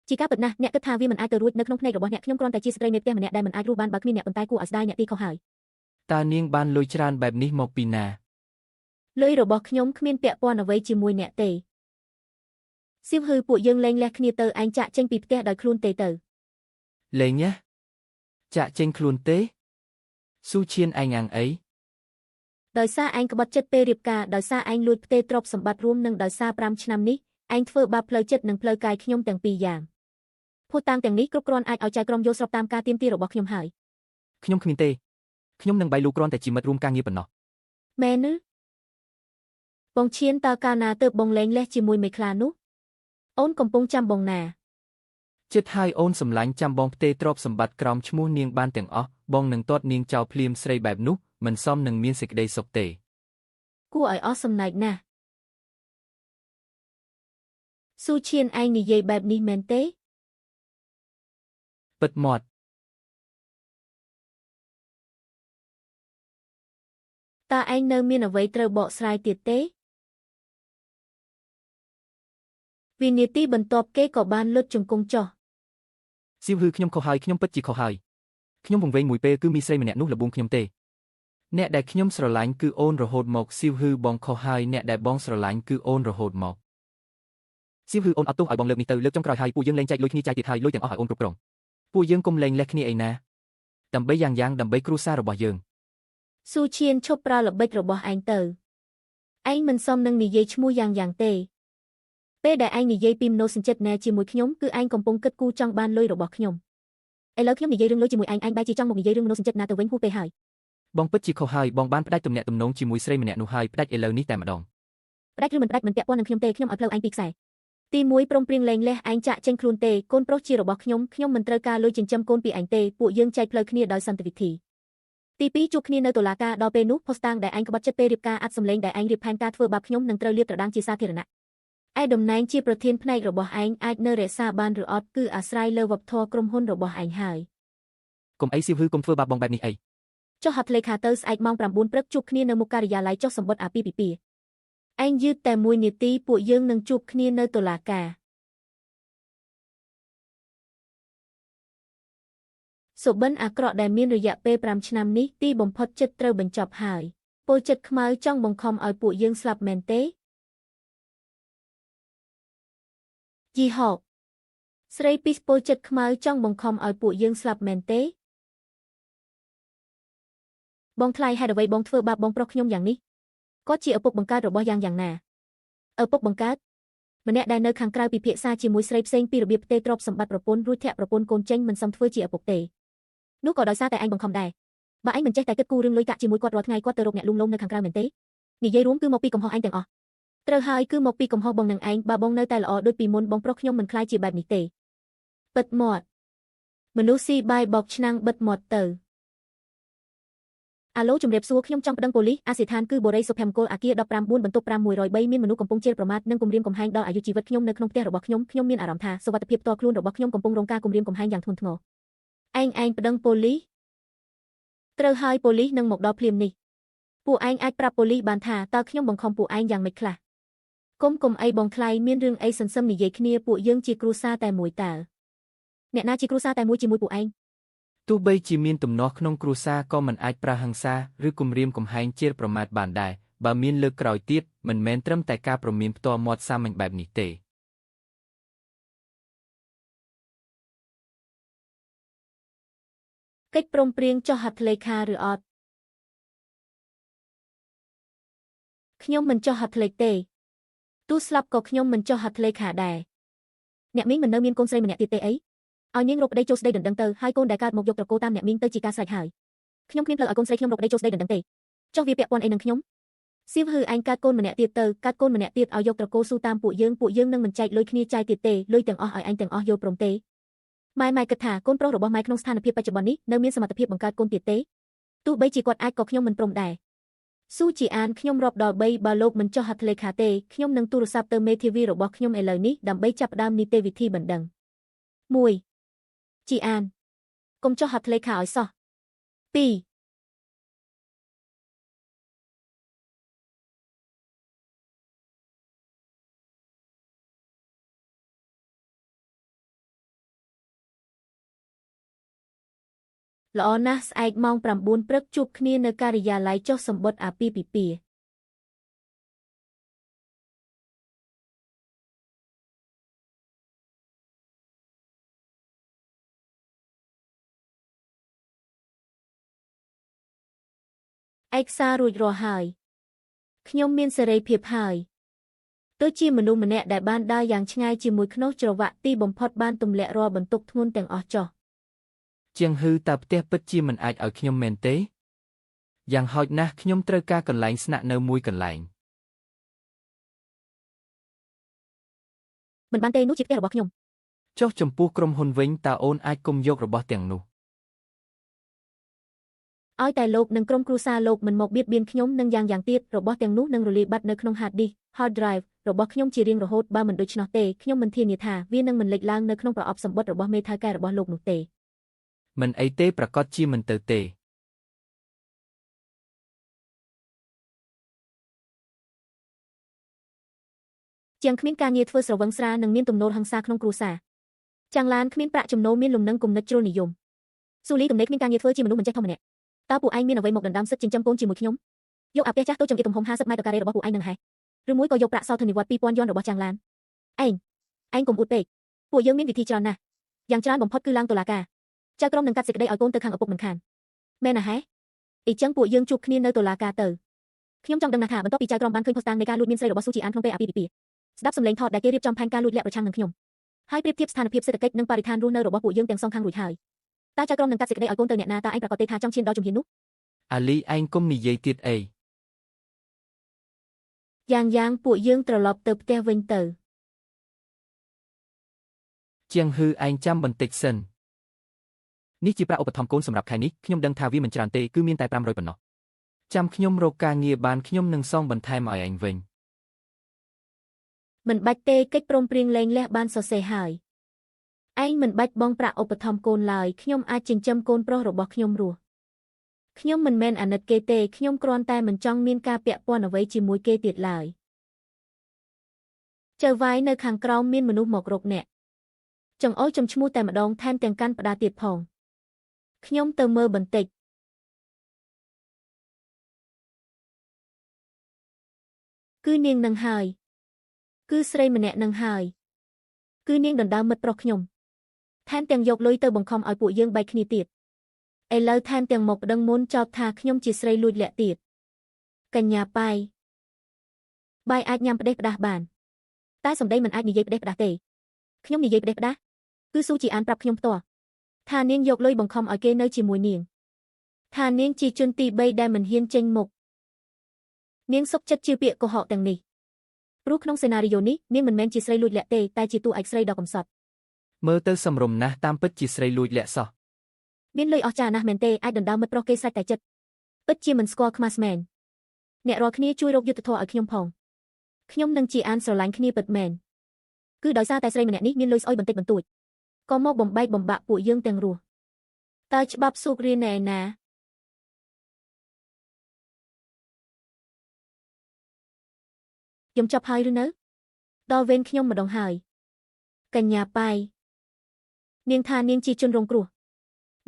ជាការពិតណាស់អ្នកគិតថាវាមិនអាចទៅរួចនៅក្នុងភ្នែករបស់អ្នកខ្ញុំគ្រាន់តែជាស្ត្រីមេផ្ទះម្នាក់ដែលមិនអាចរស់បានបើគ្មានអ្នកប៉ុន្តែគួរឲ្យស្ដាយអ្នកទីខុសហើយតើនាងបានលុយច្រើនបែបនេះមកពីណាលុយរបស់ខ្ញុំគ្មានពាក់ព័ន្ធអ្វីជាមួយអ្នកទេសៀវហឺពួកយើងលែងលះគ្នាទៅឯងចាក់ចេញពីផ្ទះដោយខ្លួនទេទៅលែងណាចាក់ចេញខ្លួនទេស៊ូឈៀនឯងអាងអីដោយសារឯងក្បត់ចិត្តពេលរៀបការដោយសារឯងលួចផ្ទេរទ្រព្យសម្បត្តិរួមនិងដោយសារ5ឆ្នាំនេះឯងធ្វើបាបផ្លូវចិត្តនិងផ្លូវកាយខ្ញុំទាំងពីរយ៉ាងភស្តុតាងទាំងនេះគ្រប់គ្រាន់អាចឲ្យចៅក្រមយល់ស្របតាមការទាមទាររបស់ខ្ញុំហើយខ្ញុំគ្មានទេខ្ញុំនឹងបៃលូគ្រាន់តែជាមិត្តរួមការងារប៉ុណ្ណោះមែនឬបងឈៀនតើកាលណាទើបបងលែងលះជាមួយមេខ្លានោះអូនកំពុងចាំបងណាចិត្តហើយអូនសម្លាញ់ចាំបងផ្ទេរទ្រព្យសម្បត្តិក្រោមឈ្មោះនាងបានទាំងអស់បងនឹងទាត់នាងចោលភ្លាមស្រីបែបនោះមិនសមនឹងមានសេចក្តីសុខទេគួរឲ្យអស់សំណើចណាស់ស៊ូឈៀនឯងនិយាយបែបនេះមែនទេពិតមាត់តើឯងនៅមានអ្វីត្រូវបកស្រាយទៀតទេវិនាទីបន្ទាប់គេក៏បានលុតជង្គង់ចុះសៀវហឺខ្ញុំខុសហើយខ្ញុំពិតជាខុសហើយខ្ញុំវង្វេងមួយពេលគឺមីស្រីម្នាក់នោះល្បួងខ្ញុំទេអ្នកដែលខ្ញុំស្រឡាញ់គឺអូនរហូតមកសៀវហឺបងខុសហើយអ្នកដែលបងស្រឡាញ់គឺអូនរហូតមកសៀវហឺអូនអត់ទោសឲ្យបងលើកនេះទៅលើកចុងក្រោយហើយពួកយើងលែងចែកលុយគ្នាចែកទៀតហើយលុយទាំងអស់ឲ្យអូនគ្រប់គ្រងពួកយើងគុំលែងលះគ្នាអីណាដើម្បីយ៉ាងដើម្បីគ្រួសាររបស់យើងស៊ូឈៀនឈប់ប្រើល្បិចរបស់ឯងទៅឯងមិនសមនឹងនិយាយឈ្មោះយ៉ាងទេពេលដែលឯងនិយាយពីមនោសញ្ចេតនាជាមួយខ្ញុំគឺឯងកំពុងគិតគូរចង់បានលុយរបស់ខ្ញុំឥឡូវខ្ញុំនិយាយរឿងលុយជាមួយឯងឯងបែរជាចង់មកនិយាយរឿងមនោសញ្ចេតនាទៅវិញហួសពេកហើយបងពិតជាខុសហើយបងបានផ្ដាច់ទំនាក់ទំនងជាមួយស្រីម្នាក់នោះហើយផ្ដាច់ឥឡូវនេះតែម្ដងផ្ដាច់ឬមិនផ្ដាច់មិនពាក់ព័ន្ធនឹងខ្ញុំទេខ្ញុំឲ្យផ្លូវឯងពីរខ្សែទី1ព្រមព្រៀងលែងលះឯងចាក់ចេញខ្លួនទេកូនប្រុសជារបស់ខ្ញុំខ្ញុំមិនត្រូវការលុយចិញ្ចឹមកូនពីឯងទេពួកយើងចែកផ្លូវគ្នាដោយសន្តិវិធីទី2ជួបគ្នានៅតុលាការដល់ពេលនោះភស្តុតាងដែលឯងក្បត់ចិត្តពេលរៀបការអត់សម្លេងដែលឯងរៀបផែនការធ្វើបាបខ្ញុំនឹងត្រូវលាតត្រដាងជាសាធារណៈឯតំណែងជាប្រធានផ្នែករបស់ឯងអាចនៅរក្សាបានឬអត់គឺអាស្រ័យលើវប្បធម៌ក្រុមហ៊ុនរបស់ឯងហើយកុំអីសៀវហឺកុំធ្វើបាបបងបែបនេះអីចុះហត្ថលេខាទៅស្អែកម៉ោង9ព្រឹកជួបគ្នានៅមុខការិយាល័យចុះសម្បត្តិអាពាហ៍ពិពាហ៍ឯងយឺតតែ1នាទីពួកយើងនឹងជួបគ្នានៅតុលាការសុបិនអាក្រក់ដែលមានរយៈពេល5ឆ្នាំនេះទីបំផុតចិត្តត្រូវបញ្ចប់ហើយពលចិត្តខ្មៅចង់បង្ខំឲ្យពួកយើងស្លាប់មែនទេយីហោស្រីពីពលចិត្តខ្មៅចង់បង្ខំឲ្យពួកយើងស្លាប់មែនទេបងថ្លៃហេតុអ្វីបងធ្វើបាបបងប្រុសខ្ញុំយ៉ាងនេះគាត់ជាឪពុកបង្កើតរបស់យ៉ាងណាឪពុកបង្កើតម្នាក់ដែលនៅខាងក្រៅពិភាក្សាជាមួយស្រីផ្សេងពីរបៀបផ្ទេរទ្រព្យសម្បត្តិប្រពន្ធរួចធាក់ប្រពន្ធកូនចេញមិនសមធ្វើជាឪពុកទេនោះក៏ដោយសារតែឯងបង្ខំដែរបើឯងមិនចេះតែគិតគូររឿងលុយកាក់ជាមួយគាត់រាល់ថ្ងៃគាត់ទៅរកអ្នកលួងលោមនៅខាងក្រៅមែនទេនិយាយរួមគឺមកពីកំហុសឯងទាំងអស់ត្រូវហើយគឺមកពីកំហុសបងនឹងឯងបើបងនៅតែល្អដូចពីមុនបងប្រុសខ្ញុំមិនខ្លាចជាបែបនេះទេពិតមាត់មនុស្សស៊ីបាយបោកឆ្នាំងបិទមាត់ទៅ អាឡូជំរាបសួរខ្ញុំចង់ប្តឹងប៉ូលីសអាសយដ្ឋានគឺបូរីសុភមង្គលអាគារ159បន្ទប់503មានមនុស្សកំពុងជេរប្រមាថនិងគំរាមកំហែងដល់អាយុជីវិតខ្ញុំនៅក្នុងផ្ទះរបស់ខ្ញុំខ្ញុំមានអារម្មណ៍ថាសុវត្ថិភាពផ្ទាល់ខ្លួនរបស់ខ្ញុំកំពុងរងការគំរាមកំហែងយ៉ាងធ្ងន់ធ្ងរឯងឯងប្តឹងប៉ូលីសត្រូវហើយប៉ូលីសនឹងមកដល់ភ្លាមនេះពួកឯងអាចប្រាប់ប៉ូលីសបានថាតើខ្ញុំបង្ខំពួកឯងយ៉ាងម៉េចខ្លះគុំគុំអីបងថ្លៃមានរឿងអីសន្សឹមនិយាយគ្នាពួកយើងជាគ្រួសារតែមួយតើអ្នកណាជាគ្រួសារតែមួយជាមួយពួកឯង ទោះបីជាមានទំនាស់ក្នុងគ្រួសារក៏មិនអាចប្រើហិង្សាឬគំរាមកំហែងជេរប្រមាថបានដែរបើមានលើកក្រោយទៀតមិនមែនត្រឹមតែការព្រមានផ្ទាល់មាត់សាមញ្ញបែបនេះទេ កិច្ចព្រមព្រៀងចុះហត្ថលេខាឬអត់ខ្ញុំមិនចុះហត្ថលេខទេទោះស្លាប់ក៏ខ្ញុំមិនចុះហត្ថលេខាដែរអ្នកមីងមិននៅមានកូនស្រីម្នាក់ទៀតទេអីឲ្យនាងរកប្តីចូលស្ដីដណ្ដឹងទៅហើយកូនដែលកើតមកយកត្រកូលតាមអ្នកមីងទៅជាការស្រេចហើយខ្ញុំគ្មានផ្លូវឲ្យកូនស្រីខ្ញុំរកប្តីចូលស្ដីដណ្ដឹងទេចុះវាពាក់ព័ន្ធអីនឹងខ្ញុំសៀវហឺឯងកើតកូនម្នាក់ទៀតទៅកើតកូនម្នាក់ទៀតឲ្យយកត្រកូលស៊ូតាមពួកយើងពួកយើងនឹងមិនចែកលុយគ្នាចាយទៀតទេលុយទាំងអស់ឲ្យឯងទាំងអស់យល់ព្រមទេម៉ែម៉ែគិតថាកូនប្រុសរបស់ម៉ែក្នុងស្ថានភាពបច្ចុប្បន្ននេះនៅមានសមត្ថភាពបង្កើតកូនទៀតទេទោះបីជាគាត់អាចក៏ខ្ញុំមិនព្រមដែរស៊ូជីអានខ្ញុំរាប់ដល់3បើលោកមិនចុះហត្ថលេខាទេខ្ញុំនឹងទូរស័ព្ទទៅមេធាវីរបស់ខ្ញុំឥឡូវនេះដើម្បីចាប់ផ្ដើមនីតិវិធីបណ្ដឹង1ជីអានកុំចុះហត្ថលេខាឲ្យសោះ2ល្អណាស់ស្អែកម៉ោង9ព្រឹកជួបគ្នានៅការិយាល័យចុះសម្បត្តិអាពាហ៍ពិពាហ៍ឯកសាររួចរាល់ហើយខ្ញុំមានសេរីភាពហើយទៅជាមនុស្សម្នាក់ដែលបានដើរយ៉ាងឆ្ងាយជាមួយខ្នោះច្រវាក់ទីបំផុតបានទម្លាក់រាល់បន្ទុកធ្ងន់ទាំងអស់ចុះ ជាងហឺតើផ្ទះពិតជាមិនអាចឲ្យខ្ញុំមែនទេយ៉ាងហោចណាស់ខ្ញុំត្រូវការកន្លែងស្នាក់នៅមួយកន្លែង មិនបានទេនោះជាផ្ទះរបស់ខ្ញុំ ចុះចំពោះក្រុមហ៊ុនវិញតើអូនអាចគុំយករបស់ទាំងនោះ ឲ្យតែលោកនិងក្រុមគ្រួសារលោកមិនមកបៀតបៀនខ្ញុំនិងយ៉ាងយ៉ាងទៀតរបស់ទាំងនោះនឹងរលាយបាត់នៅក្នុង hard disk hard drive របស់ខ្ញុំជារៀងរហូតបើមិនដូច្នោះទេខ្ញុំមិនធានាថាវានឹងមិនលេចឡើងនៅក្នុងប្រអប់សម្បត្តិរបស់មេថៅកែរបស់លោកនោះទេ មិនអីទេប្រាកដជាមិនទៅទេ ជាងគ្មានការងារធ្វើស្រវឹងស្រានិងមានទំនោរហិង្សាក្នុងគ្រួសារចាងឡានគ្មានប្រាក់ចំណូលមានលំនឹងគំនិតជ្រុលនិយមស៊ូលីទំនេរគ្មានការងារធ្វើជាមនុស្សមិនចេះធម្នាក់តើពួកឯងមានអ្វីមកដណ្ដើមសិទ្ធិចិញ្ចឹមកូនជាមួយខ្ញុំយកអាផ្ទះចាស់តូចចង្អៀតទំហំ50ម៉ែត្រការ៉េរបស់ពួកឯងនឹងហេះឬមួយក៏យកប្រាក់សោធននិវត្តន៍2000យន់របស់ចាងឡានឯងឯងកុំអួតពេកពួកយើងមានវិធីច្រើនណាស់យ៉ាងច្រើនបំផុតគឺឡើងតុលាការចៅក្រមនឹងកាត់សេចក្តីឲ្យកូនទៅខាងឪពុកមិនខានមែនណាហេះអ៊ីចឹងពួកយើងជួបគ្នានៅតុលាការទៅខ្ញុំចង់ដឹងណាស់ថាបន្ទាប់ពីចៅក្រមបានឃើញភស្តុតាងនៃការលួចមានស្រីរបស់ស៊ូជីអានក្នុងពេលអាពាហ៍ពិពាហ៍ស្ដាប់សំឡេងថតដែលគេរៀបចំផែនការលួចលាក់ប្រឆាំងនឹងខ្ញុំហើយប្រៀបធៀបស្ថានភាពសេដ្ឋកិច្ចនិងបរិស្ថានរស់នៅរបស់ពួកយើងទាំងសងខាងរួចហើយតើចៅក្រមនឹងកាត់សេចក្តីឲ្យកូនទៅអ្នកណាតើឯងប្រាកដទេថាចង់ឈានដល់ជំហាននោះ អាលីឯងគុំនិយាយទៀតអី យ៉ាងយ៉ាងពួកយើងត្រឡប់ទៅផ្ទះវិញទៅ ជាងហឺឯងចាំបន្តិចសិន នេះជាប្រាក់ឧបត្ថម្ភកូនសម្រាប់ខែនេះខ្ញុំដឹងថាវាមិនច្រើនទេគឺមានតែ500ប៉ុណ្ណោះ ចាំខ្ញុំរកការងារបានខ្ញុំនឹងសងបន្ថែមឲ្យឯងវិញ មិនបាច់ទេកិច្ចព្រមព្រៀងលែងលះបានសរសេរហើយឯងមិនបាច់បង់ប្រាក់ឧបត្ថម្ភកូនឡើយខ្ញុំអាចចិញ្ចឹមកូនប្រុសរបស់ខ្ញុំរស់ខ្ញុំមិនមែនអាណិតគេទេខ្ញុំគ្រាន់តែមិនចង់មានការពាក់ព័ន្ធអ្វីជាមួយគេទៀតឡើយចៅវាយនៅខាងក្រោមមានមនុស្សមករកអ្នកចង្អុលចំឈ្មោះតែម្ដងថែមទាំងកាន់ផ្ដាទៀតផងខ្ញុំទៅមើលបន្តិចគឺនាងនឹងហើយគឺស្រីម្នាក់នឹងហើយគឺនាងដណ្ដើមមិត្តប្រុសខ្ញុំថែមទាំងយកលុយទៅបង្ខំឲ្យពួកយើងបែកគ្នាទៀតឥឡូវថែមទាំងមកប្តឹងមុនចោទថាខ្ញុំជាស្រីលួចលាក់ទៀតកញ្ញាប៉ៃបាយអាចញ៉ាំផ្ដេសផ្ដាស់បានតែសម្ដីមិនអាចនិយាយផ្ដេសផ្ដាស់ទេខ្ញុំនិយាយផ្ដេសផ្ដាស់គឺស៊ូជីអានប្រាប់ខ្ញុំផ្ទាល់ថានាងយកលុយបង្ខំឲ្យគេនៅជាមួយនាងថានាងជាជនទី3ដែលមិនហ៊ានចេញមុខនាងសុកចិត្តជឿពាក្យកុហកទាំងនេះព្រោះក្នុងសេណារីយ៉ូនេះនាងមិនមែនជាស្រីលួចលាក់ទេតែជាតួឯកស្រីដ៏កំសត់ មើលទៅសមរម្យណាស់តាមពិតជាស្រីលួចលាក់សោះ មានលុយអស្ចារ្យណាស់មែនទេអាចដណ្ដើមមិត្តប្រុសគេស្រេចតែចិត្ត ពិតជាមិនស្គាល់ខ្មាស់មែនអ្នករាល់គ្នាជួយរកយុត្តិធម៌ឲ្យខ្ញុំផងខ្ញុំនឹងជាអានស្រឡាញ់គ្នាពិតមែនគឺដោយសារតែស្រីម្នាក់នេះមានលុយស្អុយបន្តិចបន្តួចក៏មកបំបែកបំបាក់ពួកយើងទាំងរស់តើច្បាប់ស៊ូករៀនឯណាខ្ញុំចាប់ហើយឬនៅដល់វេនខ្ញុំម្ដងហើយកញ្ញាប៉ៃនាងថានាងជាជនរងគ្រោះ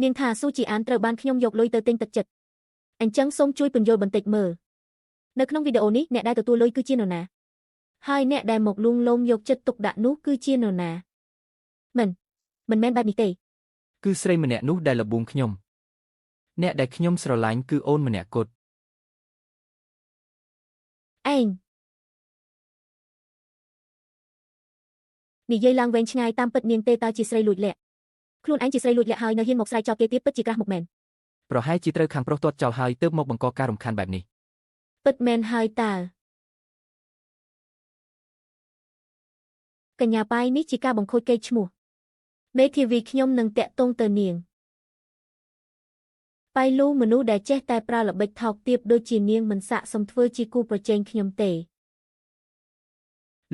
នាងថាស៊ូជីអានត្រូវបានខ្ញុំយកលុយទៅទិញទឹកចិត្តអញ្ចឹងសូមជួយពន្យល់បន្តិចមើលនៅក្នុងវីដេអូនេះអ្នកដែលទទួលលុយគឺជានរណាហើយអ្នកដែលមកលួងលោមយកចិត្តទុកដាក់នោះគឺជានរណាមិនមែនបែបនេះទេគឺស្រីម្នាក់នោះដែលលបួងខ្ញុំអ្នកដែលខ្ញុំស្រឡាញ់គឺអូនម្នាក់គត់ឯងនិយាយឡើងវែងឆ្ងាយតាមពិតនាងទេតើជាស្រីលួចលាក់ខ្លួនឯងជាស្រីលួចលាក់ហើយនៅហ៊ានមកស្រែកចោទគេទៀតពិតជាក្រាស់មុខមែនប្រហែលជាត្រូវខាងប្រុសទាត់ចោលហើយទើបមកបង្កការរំខានបែបនេះពិតមែនហើយតើកញ្ញាប៉ាយនេះជាការបង្ខូចកេរ្តិ៍ឈ្មោះមេធាវីខ្ញុំនឹងតាក់ទងទៅនាងប៉ៃលូមនុស្សដែលចេះតែប្រើល្បិចថោកទាបដូចជានាងមិនស័ក្តិសមធ្វើជាគូប្រជែងខ្ញុំទេ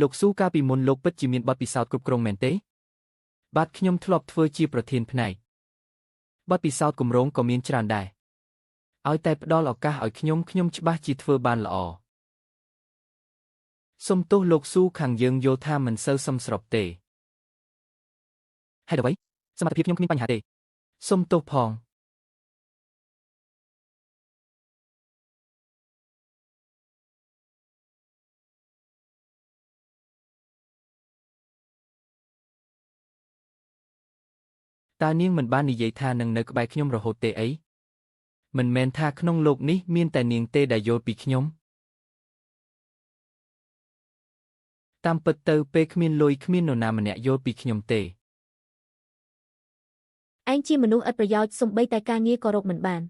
លោកស៊ូកាលពីមុនលោកពិតជាមានបទពិសោធន៍គ្រប់គ្រងមែនទេបាទខ្ញុំធ្លាប់ធ្វើជាប្រធានផ្នែកបទពិសោធន៍គម្រោងក៏មានច្រើនដែរឲ្យតែផ្ដល់ឱកាសឲ្យខ្ញុំច្បាស់ជាធ្វើបានល្អសូមទោសលោកស៊ូខាងយើងយល់ថាមិនសូវសមស្របទេហេតុអ្វីសមត្ថភាពខ្ញុំគ្មានបញ្ហាទេសូមទោសផងតើនាងមិនបាននិយាយថានឹងនៅក្បែរខ្ញុំរហូតទេអីមិនមែនថាក្នុងលោកនេះមានតែនាងទេដែលយល់ពីខ្ញុំតាមពិតទៅពេលគ្មានលុយគ្មាននរណាម្នាក់យល់ពីខ្ញុំទេឯងជាមនុស្សឥតប្រយោជន៍សូម្បីតែការងារក៏រកមិនបាន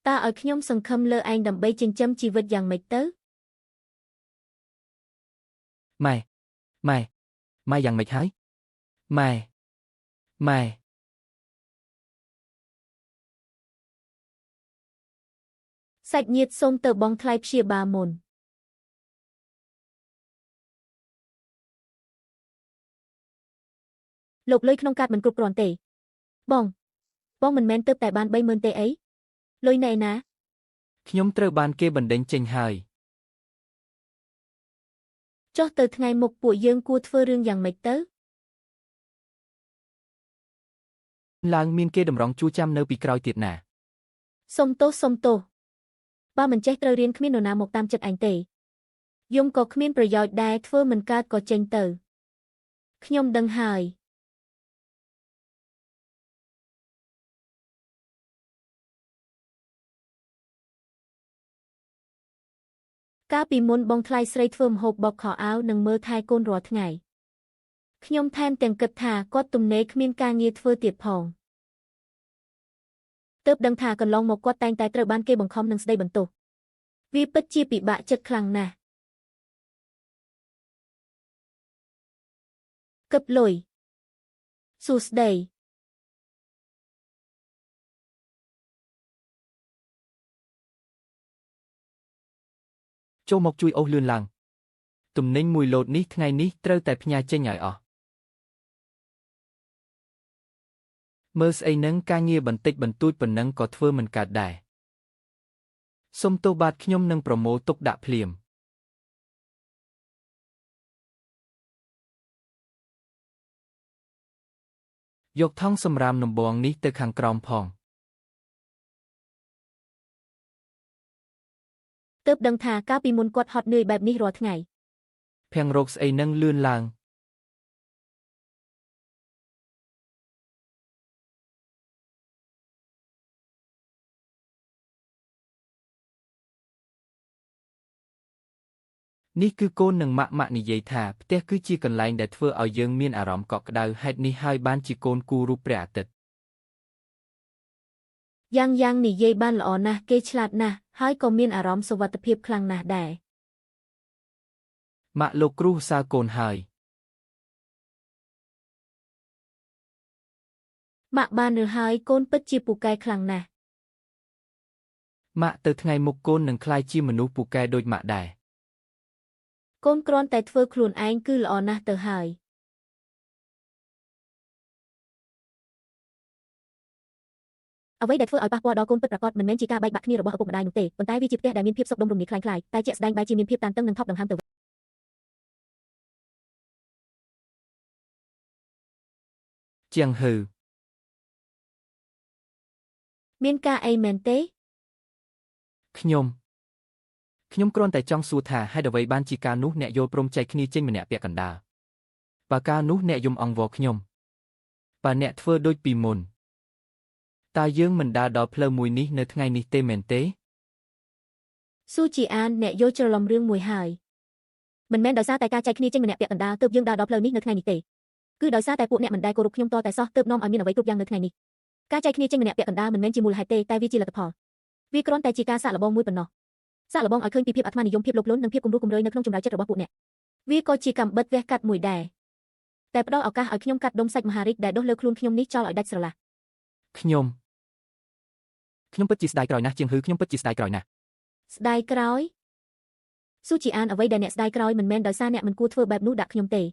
តើឲ្យខ្ញុំសង្ឃឹមលើឯងដើម្បីចិញ្ចឹមជីវិតយ៉ាងម៉េចទៅម៉ែម៉ែម៉ែយ៉ាងម៉េចហើយម៉ែម៉ែសាច់ញាតិសូមទៅបង់ថ្លៃព្យាបាលមុនលោកលុយក្នុងកាតមិនគ្រប់គ្រាន់ទេបងបងមិនមែនទើបតែបាន 30,000 ទេអីលុយនៅឯណាខ្ញុំត្រូវបានគេបណ្ដេញចេញហើយចុះទៅថ្ងៃមុខពួកយើងគួរធ្វើរឿងយ៉ាងម៉េចទៅឡើងមានគេតម្រង់ជួរចាំនៅពីក្រោយទៀតណាសុំទោសសុំទោសបើមិនចេះត្រូវរៀនគ្មាននរណាមកតាមចិត្តឯងទេយំក៏គ្មានប្រយោជន៍ដែរធ្វើមិនកើតក៏ចេញទៅខ្ញុំដឹងហើយកាលពីមុនបងថ្លៃស្រីធ្វើម្ហូបបកខោអាវនិងមើលថែកូនរាល់ថ្ងៃខ្ញុំថែមទាំងគិតថាគាត់ទំនេរគ្មានការងារធ្វើទៀតផងទើបដឹងថាកន្លងមកគាត់តែងតែត្រូវបានគេបង្ខំនិងស្ដីបន្ទោសវាពិតជាពិបាកចិត្តខ្លាំងណាស់កឹបលុយសួស្ដីចូលមកជួយអូសលឿនឡើងទំនិញមួយឡូតនេះថ្ងៃនេះត្រូវតែផ្ញើចេញឲ្យអស់មើលស្អីនឹងការងារបន្តិចបន្តួចប៉ុណ្ណឹងក៏ធ្វើមិនកើតដែរសូមទោសបាទខ្ញុំនឹងប្រមូលទុកដាក់ភ្លាមយកថង់សម្រាមនំបងនេះទៅខាងក្រោមផងទើបដឹងថាកាលពីមុនគាត់ហត់នឿយបែបនេះរាល់ថ្ងៃភាំងរោគស្អីនឹងលឿនឡើងនេះគឺកូននឹងម៉ាក់ម៉ាក់និយាយថាផ្ទះគឺជាកន្លែងដែលធ្វើឲ្យយើងមានអារម្មណ៍កក់ក្ដៅហេតុនេះហើយបានជាកូនគូរូបព្រះអាទិត្យយ៉ាងយ៉ាងនិយាយបានល្អណាស់គេឆ្លាតណាស់ហើយក៏មានអារម្មណ៍សុវត្ថិភាពខ្លាំងណាស់ដែរម៉ាក់លោកគ្រូសើកូនហើយម៉ាក់បានឬហើយកូនពិតជាពូកែខ្លាំងណាស់ ម៉ាក់ទៅថ្ងៃមុខកូននឹងក្លាយជាមនុស្សពូកែដូចម៉ាក់ដែរ កូនគ្រាន់តែធ្វើខ្លួនឯងគឺល្អណាស់ទៅហើយ អ្វីដែលធ្វើឲ្យប៉ះពាល់ដល់កូនពិតប្រាកដមិនមែនជាការបែកបាក់គ្នារបស់ឪពុកម្ដាយនោះទេប៉ុន្តែវាជាផ្ទះដែលមានភាពសុខដុមរមនាคล้ายៗតែជាក់ស្ដែងបែរជាមានភាពតានតឹងនិងថប់ដង្ហើមទៅ ជាងហឺ មានការអីមែនទេ ខ្ញុំខ្ញុំគ្រាន់តែចង់សួរថាហេតុអ្វីបានជាកាលនោះអ្នកយល់ព្រមចែកគ្នាចេញម្នាក់ពាក់កណ្ដាលបើកាលនោះអ្នកយំអង្វរខ្ញុំបើអ្នកធ្វើដូចពីមុនតើយើងមិនដើរដល់ផ្លូវមួយនេះនៅថ្ងៃនេះទេមែនទេ ស៊ូជីអានអ្នកយល់ច្រឡំរឿងមួយហើយមិនមែនដោយសារតែការចែកគ្នាចេញម្នាក់ពាក់កណ្ដាលទើបយើងដើរដល់ផ្លូវនេះនៅថ្ងៃនេះទេគឺដោយសារតែពួកអ្នកមិនដែលគោរពខ្ញុំតតែសោះទើបនាំឲ្យមានអ្វីគ្រប់យ៉ាងនៅថ្ងៃនេះការចែកគ្នាចេញម្នាក់ពាក់កណ្ដាលមិនមែនជាមូលហេតុទេតែវាជាលទ្ធផលវាគ្រាន់តែជាការសាកល្បងមួយប៉ុណ្ណោះសាកល្បងឲ្យឃើញពីភាពអាត្មានិយមភាពលោភលន់និងភាពគំរោះគំរើយនៅក្នុងចម្រើនចិត្តរបស់ពួកអ្នកវាក៏ជាកាំបិតវះកាត់មួយដែរតែផ្ដល់ឱកាសឲ្យខ្ញុំកាត់ដុំសាច់មហារីកដែលដុះលើខ្លួនខ្ញុំនេះចោលឲ្យដាច់ស្រឡះ ខ្ញុំ ខ្ញុំពិតជាស្ដាយក្រោយណាស់ជាងហឺខ្ញុំពិតជាស្ដាយក្រោយណាស់ ស្ដាយក្រោយស៊ូជីអានអ្វីដែលអ្នកស្ដាយក្រោយមិនមែនដោយសារអ្នកមិនគួរធ្វើបែបនោះដាក់ខ្ញុំទេ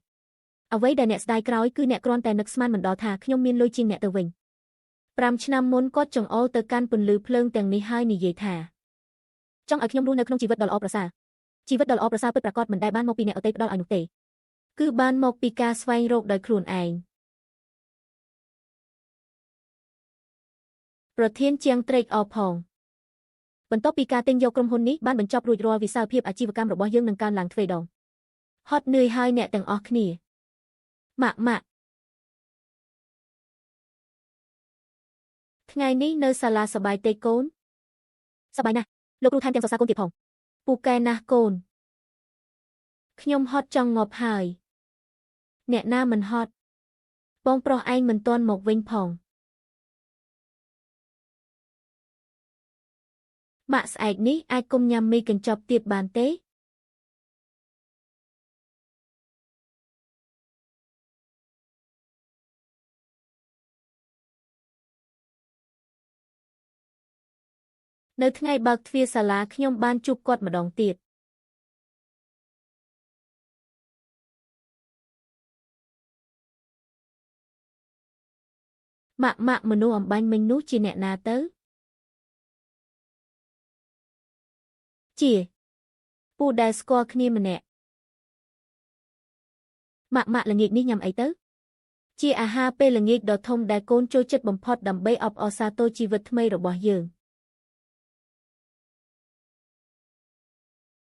អ្វីដែលអ្នកស្ដាយក្រោយគឺអ្នកគ្រាន់តែនឹកស្មានមិនដល់ថាខ្ញុំមានលុយជាងអ្នកទៅវិញ5ឆ្នាំមុនគាត់ចង្អុលទៅកាន់ពន្លឺភ្លើងទាំងនេះហើយនិយាយថាចង់ឲ្យខ្ញុំរស់នៅក្នុងជីវិតដ៏ល្អប្រសើរជីវិតដ៏ល្អប្រសើរពិតប្រាកដមិនដែលបានមកពីអ្នកដទៃផ្ដល់ឲ្យនោះទេគឺបានមកពីការស្វែងរកដោយខ្លួនឯងប្រធានជាងត្រេកអរផងបន្ទាប់ពីការទិញយកក្រុមហ៊ុននេះបានបញ្ចប់រួចរាល់វិសាលភាពអាជីវកម្មរបស់យើងនឹងកើនឡើងទ្វេដងហត់នឿយហើយអ្នកទាំងអស់គ្នាម៉ាក់ម៉ាក់ថ្ងៃនេះនៅសាលាសប្បាយទេកូនសប្បាយណាស់លោកគ្រូថែមទាំងសរសើរកូនទៀតផងពូកែណាស់កូនខ្ញុំហត់ចង់ងាប់ហើយអ្នកណាមិនហត់បងប្រុសឯងមិនទាន់មកវិញផងម៉ាក់ស្អែកនេះអាចគុំញ៉ាំមីកញ្ចប់ទៀតបានទេនៅថ្ងៃបើកទ្វារសាលាខ្ញុំបានជួបគាត់ម្ដងទៀតម៉ាក់ម៉ាក់មនុស្សអំបញ្ញមិញនោះជាអ្នកណាទៅជាពូដែលស្គាល់គ្នាម្នាក់ម៉ាក់ម៉ាក់ល្ងាចនេះញ៉ាំអីទៅជាអាហារពេលល្ងាចដ៏ធំដែលកូនចូលចិត្តបំផុតដើម្បីអបអរសាទរជីវិតថ្មីរបស់យើង។